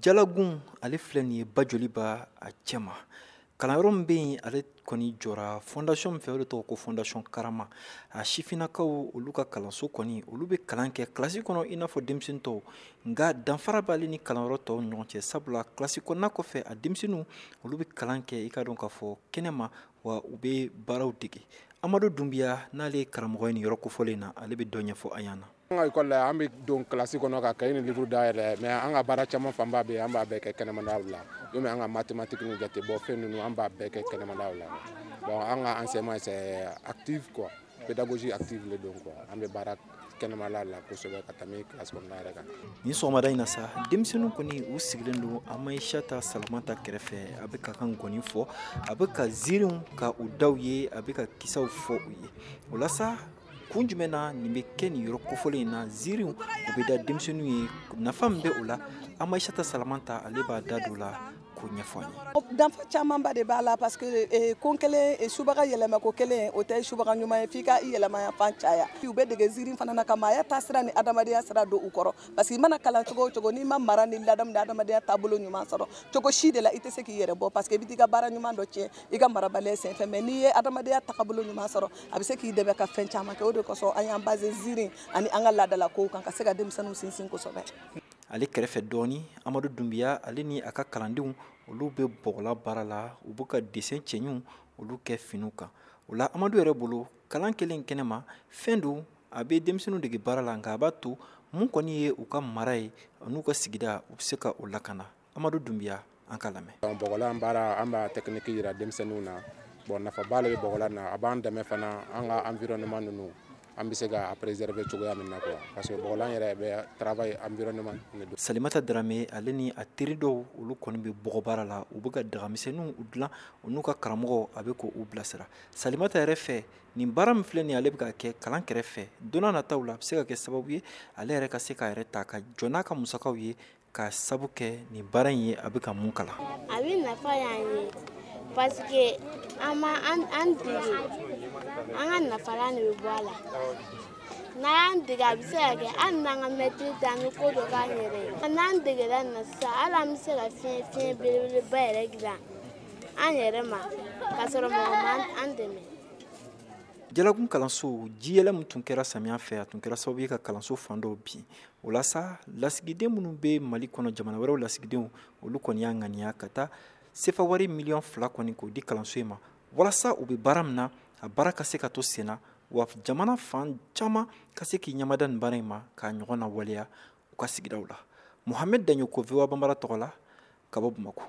Jalagun ale filɛ nin ye Bajoliba a cɛma. Kalanyɔrɔ min bɛ yen, ale kɔni jɔra fondation min fɛ, o de tɔgɔ ko Fondation Karama. A sifinnakaw olu ka kalanso kɔni, olu bɛ kalan kɛ kilasi kɔnɔ i n'a fɔ denmisɛnnin tɔw, nka danfara b'ale ni kalanyɔrɔ tɔw ni ɲɔgɔn cɛ, sabula kilasi kɔnɔna kɔfɛ, a denmisɛnninw olu bɛ kalan kɛ, i ka dɔn k'a fɔ, kɛnɛma, wa u bɛ baaraw dege. Amadu Dunbiya n'ale ye karamɔgɔ ye nin yɔrɔ kofɔlen na, ale bɛ dɔ ɲɛfɔ an ɲɛna. An ka ekɔli la, an bɛ don kilasi kɔnɔ ka cahier ni livre dayɛlɛ, mais an ka baara caman fanba bɛ yen, an b'a bɛɛ kɛ kɛnɛmanaw la. Komi an ka mathématique ni jatebɔ fɛn ninnu, an b'a bɛɛ kɛ kɛnɛmanaw la. Bon, an ka enseignement, c'est active quoi, pédagogie active le don quoi. An bɛ baara kɛnɛmala la kosɛbɛ ka tɛmɛ kilasi kɔnɔna yɛrɛ kan. Nin sɔgɔmada in na sa, denmisɛnninw kɔni u sigilen don Amayisata Salamata kɛrɛfɛ. A bɛ ka ka nkɔni fɔ, a bɛ ka ziiriw ka u daw ye, a bɛ ka kisaw fɔ u ye. O la sa, kun jumɛn na nin bɛ kɛ nin yɔrɔ kofɔlen in na? Ziiriw u bɛ da denmisɛnninw ye, nafa min bɛ o la, Amayisata Salamata ale b'a da don o la k'o ɲɛfɔ an ye. Danfa camanba de b'a la, parce que ko kelen subaga yɛlɛma ko kelen, o tɛ subaga ɲuman ye, f'i ka i yɛlɛma fan caya. U bɛ dege ziiri fana na ka maaya taasira ni adamadenya sira don u kɔrɔ, parce que i mana kalan cogo o cogo, n'i ma mara ni ladamu ni adamadenya taabolo ɲuman sɔrɔ cogo si de la, i tɛ se k'i yɛrɛ bɔ, parce que i bɛ t'i ka baara ɲuman dɔ tiɲɛ i ka marabaliya senfɛ. Mais n'i ye adamadenya taabolo ɲuman sɔrɔ, a bɛ se k'i dɛmɛ ka fɛn caman kɛ. O de kosɔn an y'an basé ziiri ani an ka laadalakow kan ka se ka denmisɛnninw sinsin kosɛbɛ. Ale kɛrɛfɛ dɔɔni, Amadu Dunbiya ale ni a ka kalandenw olu bɛ bɔgɔla baara la, u bɛ ka dessin cɛɲiw olu kɛ finiw kan. O la, Amadu yɛrɛ bolo, kalan kelen kɛnɛma fɛn don, a bɛ denmisɛnninw dege baara la, nka a b'a to mun kɔni ye u ka mara ye n'u ka sigida, u bɛ se ka o lakana. Amadu Dunbiya, an ka lamɛn. Bɔgɔlan baara, an b'a technique yira denmisɛnninw na. Bon, nafaba de bɛ bɔgɔlan na. A b'an dɛmɛ fana an ka environnement ninnu, an bɛ se ka préserver cogoya min na quoi, parce que bɔgɔlan yɛrɛ bɛ travail environnement de don. Salimata Darame ale ni a teri dɔw olu kɔni bɛ bɔgɔ baara la, u bɛ ka dagamisɛnninw dilan. U n'u ka karamɔgɔ a bɛ k'u bilasira. Salimata yɛrɛ fɛ, nin baara min filɛ nin ye, ale bɛ ka kɛ kalan kɛrɛfɛ, don n'a nataw la a bɛ se ka kɛ sababu ye ale yɛrɛ ka se k'a yɛrɛ ta ka jɔ n'a ka musakaw ye, ka sabu kɛ nin baara in ye a bɛ ka mun kalan. A bɛ nafa y'an ye, parce que an ma an dege, an ka nafalan de bɛ bɔ a la. N'an y'an dege, a bɛ se ka kɛ hali n'an ka mɛtiri tɛ, an bɛ ko dɔ k'an yɛrɛ ye. N'an degera nin na sisan, hali an bɛ se ka fiɲɛ belebeleba yɛrɛ dilan an yɛrɛ ma k'a sɔrɔ mɔgɔ ma an dɛmɛ. Jalagun kalanso, jiyɛlɛ min tun kɛra samiya fɛ, a tun kɛra sababu ye ka kalanso fan dɔw bin. O la sa, lasigiden minnu bɛ Mali kɔnɔ, jamana wɛrɛw lasigidenw, olu kɔni y'a ŋaniya ka taa sefa wari miliyɔn 2 kɔni k'o di kalanso in ma, walasa u bɛ baara min na, a baara ka se ka to sen na, wa jamana fan caman ka se k'i ɲɛmada nin baara in ma k'a ɲɔgɔn na waleya u ka sigidaw la. Mohamed Daɲoko, VOA Banbara tɔgɔ la, ka bɔ Bamakɔ.